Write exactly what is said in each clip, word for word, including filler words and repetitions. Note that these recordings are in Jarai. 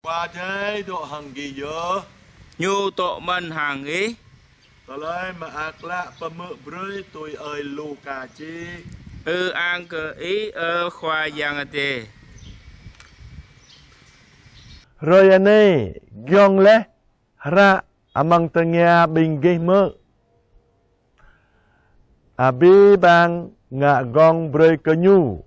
Khua Adai dŏ hăng gih yơh. Ñu dŏ mơ̆n hăng ih. Tơlơi Mơak Klă pơhmư̆ brơi tui ơi Luka čih. Ư-ang kơ Ih, ơ Khua Yang Adai. Hrơi anai, giŏng laih hră amăng tơngia ƀing gih mơ̆? Abih bang ngă gơ̆ng brơi kơ Ñu,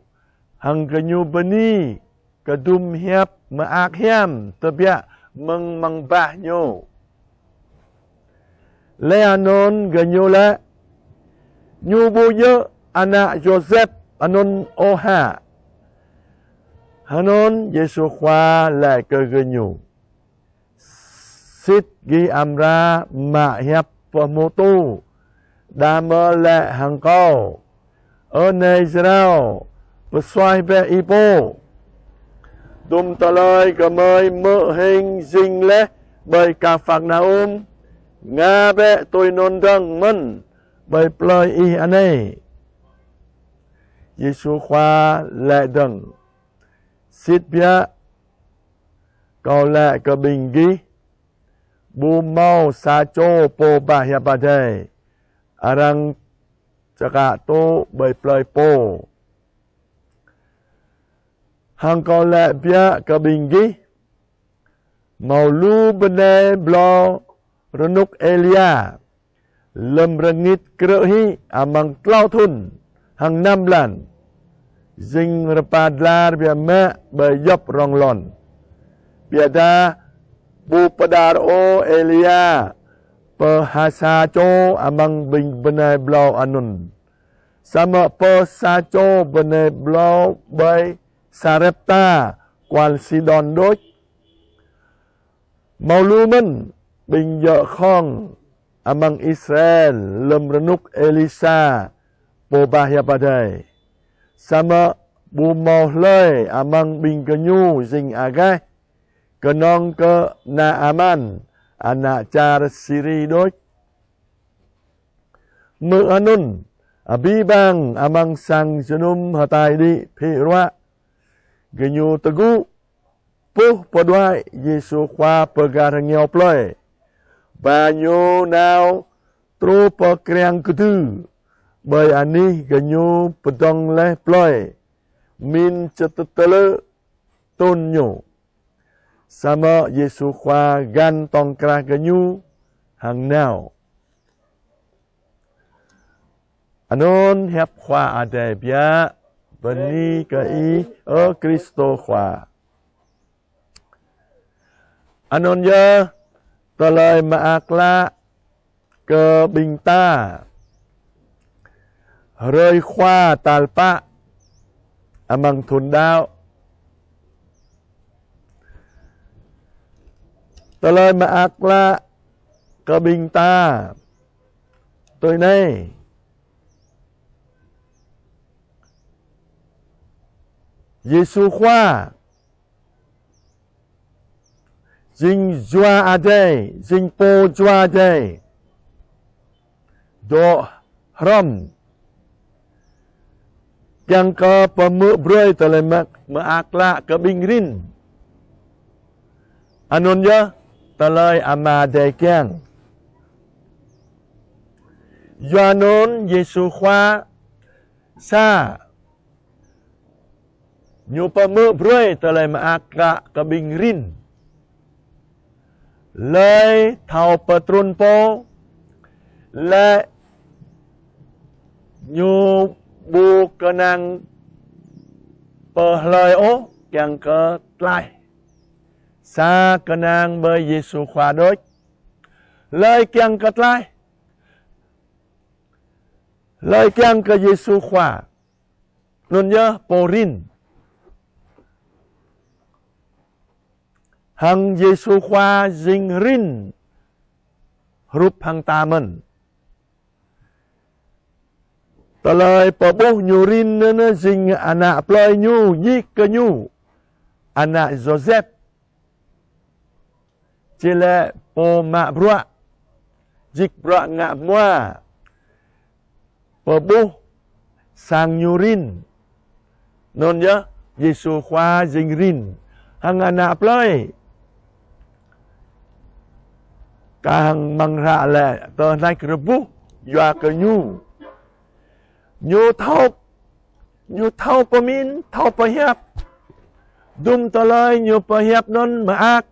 hăng gơñu bơni kơ dŭm hiăp mơak hiam tơbiă mơ̆ng amăng bah Ñu. Laih anŭn gơñu laĭ: Ñu ƀu djơ̆ ană Yôsep anŭn ôh hă? Anŭn Yêsu Khua laĭ kơ gơñu: Sĭt gih amra mă hiăp pơhmutu, đah mơ̆ laĭ hăng Kâo: Ơ nai jrao, pơsuaih bĕ ih pô. Dŭm tơlơi gơmơi hmư̆ hing jing laih ƀơi Kapharnaum, ngă bĕ tui anŭn dơ̆ng mơ̆n ƀơi plơi ih anai. Yêsu Khua laĭ dơ̆ng: Sĭt biă Kâo laĭ kơ ƀing gih, ƀu hmâo sa čô pô ba hiăp Adai arăng čơkă tŭ ƀơi plơi pô. Hăng Kâo laĭ biă kơ ƀing gih, hmâo lu bơnai blâo rơnŭk Êlia, lơ̆m rơngit krư̆ hĭ amăng klâo thŭn hăng năm blan, jing rơpa dlar biă mă ƀơi djŏp rŏng lŏn. Biă dah ƀu pơđar ôh Êlia pơ ha sa čô amăng ƀing bơnai blâo anŭn, samơ̆ pơ sa čô bơnai blâo ƀơi Sarepta kual Sidôn đôč. Hmâo lu mơ̆n ƀing djơ̆ khŏng amăng Israel lơ̆m rơnŭk Êlisa pô ba hiăp Adai, samơ̆ ƀu hmâo hlơi amăng ƀing gơñu jing agaih, kơnơ̆ng kơ Naaman, ană čar Siri đôč. Hmư̆ anŭn, abih bang amăng sang jơnum hơtai đĭ phĭ ruă. Gơñu tơgŭ puh pơđuaĭ Yêsu Khua pơ gah rơngiao plơi, ba Ñu nao truh pơ kriăng kơdư, ƀơi anih gơñu pơdơ̆ng laih plơi, min čơtơlư̆ tŭn Ñu. Samơ̆ Yêsu Khua găn tŏng krah gơñu hăng nao. Anŭn hiăp Khua Adai biă. Bơni kơ Ih, ơ Krist Khua. Anŭn yơh tơlơi mơak klă kơ ƀing ta hrơi Khua tal pă amăng thŭn đăo. Tơlơi mơak klă kơ ƀing ta tui anai: Yêsu Khua jing Jua Adai, jing Pô Jua Adai dŏ hrŏm, kiăng kơ pơhmư̆ brơi tơlơi mơak, mơak klă kơ ƀing rin. Anŭn yơh tơlơi Ama Adai kiăng. Yua anŭn Yêsu Khua sa Ñu pơhmư̆ brơi tơlơi mơak klă kơ ƀing rin. Hlơi thâo pơtrŭn pô, lĕ ñu ƀu kơnang pơ hlơi ôh kiăng kơ tlaih, sa kơnang ƀơi Yêsu Khua đôč. Hlơi kiăng kơ tlaih, hlơi kiăng kơ Yêsu Khua, anŭn yơh pô rin. Hăng Yêsu Khua jing rin hrup hăng ta mơ̆n. Tơlơi pơƀuh Ñu rin anŭn jing ană plơi Ñu djik kơ Ñu, ană Yôsep. Či lĕ pô mă bruă, djik bruă ngă hmua, pơƀuh sang Ñu rin. Anŭn yơh Yêsu Khua jing rin hăng ană plơi. kah hăng amăng hră lĕ tơhneč rơbuh yua kơ ñu. Ñu thâo, ñu thâo pơmĭn, thâo pơhiăp. Dum tơlơi ñu pơhiăp anŭn mơak,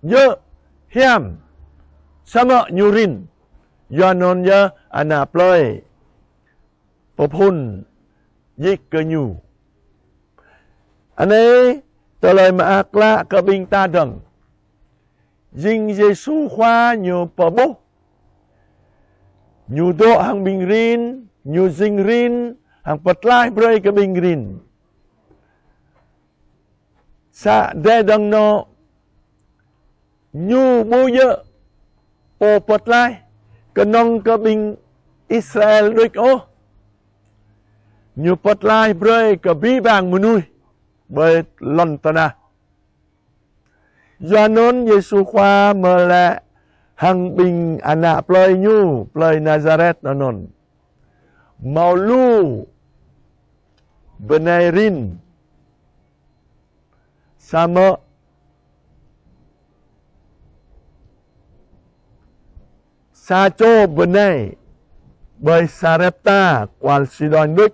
djơ̆, hiam. Samơ̆ ñu rin. Yua anŭn yơh ană plơi pơphŭn djik kơ ñu. Anai tơlơi mơak klă kơ ƀing ta dơ̆ng. Jing Yêsu Khua ñu pơƀuh. Ñu dŏ hăng ƀing rin, ñu jing rin, hăng pơtlaih brơi kơ ƀing rin. Sa đe dơ̆ng anŏ, ñu ƀu djơ̆ pô pơtlaih kơnơ̆ng kơ ƀing Israel đôč ôh. Ñu pơtlaih brơi kơ abih bang mơnuih ƀơi lŏn tơnah. Yua anŭn Yêsu Khua mơ̆ lĕ hăng ƀing ană plơi ñu, plơi Nazaret anŭn. Hmâo lu bơnai rin. Samơ̆ sa čô bơnai ƀơi Sarepta kual Sidôn đôč.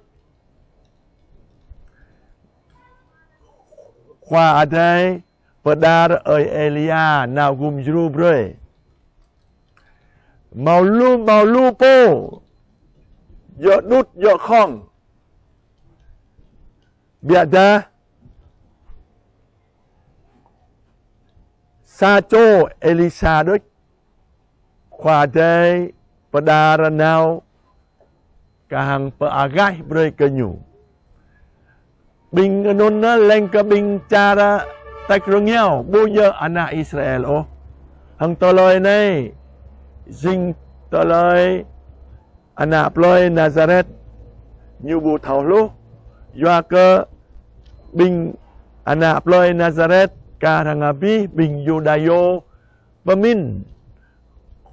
Khua Adai pơđar ơi Êlia nao gum djru brơi. Hmâo lu, hmâo lu pô, djơ̆ đŭt, djơ̆ khŏng. Biă dah sa čô Êlisa đôč, Khua Adai pơđar nao kah hăng pơagaih brơi kơ ñu. Ƀing anŭn lĕ leng kơ ƀing čar tač rơngiao, ƀu djơ̆ ană Israel ôh. Hăng tơlơi anai, jing tơlơi ană plơi Nazaret ñu ƀu thâo hluh, yua kơ ƀing ană plơi Nazaret kah hăng abih ƀing Yuđa yơh pơmĭn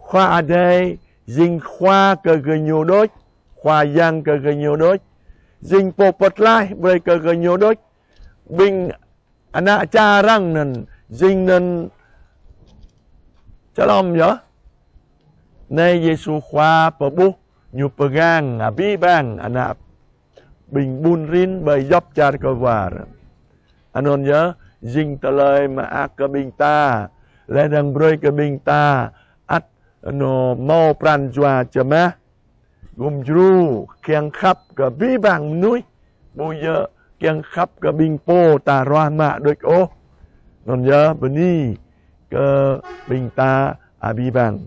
Khua Adai jing Khua kơ gơñu đôč, Khua Yang kơ gơñu đôč, jing pô pơtlaih brơi kơ gơñu đôč. Ƀing ană čar arăng anŭn jing anŭn čơlom yơh. Anai Yêsu Khua pơƀuh ñu pơgang abih bang ană ƀing ƀun rin ƀơi djŏp čar kơwar. Anŭn yơh jing tơlơi mơak kơ ƀing ta, laih dơ̆ng brơi kơ ƀing ta ăt anŏ hmâo pran jua čơmah, gum djru, kiăng khăp kơ abih bang mơnuih, ƀu djơ̆ kiăng khăp kơ ƀing pô ta ruah mă đôč ôh. Anŭn yơh bơni kơ ƀing ta abih bang.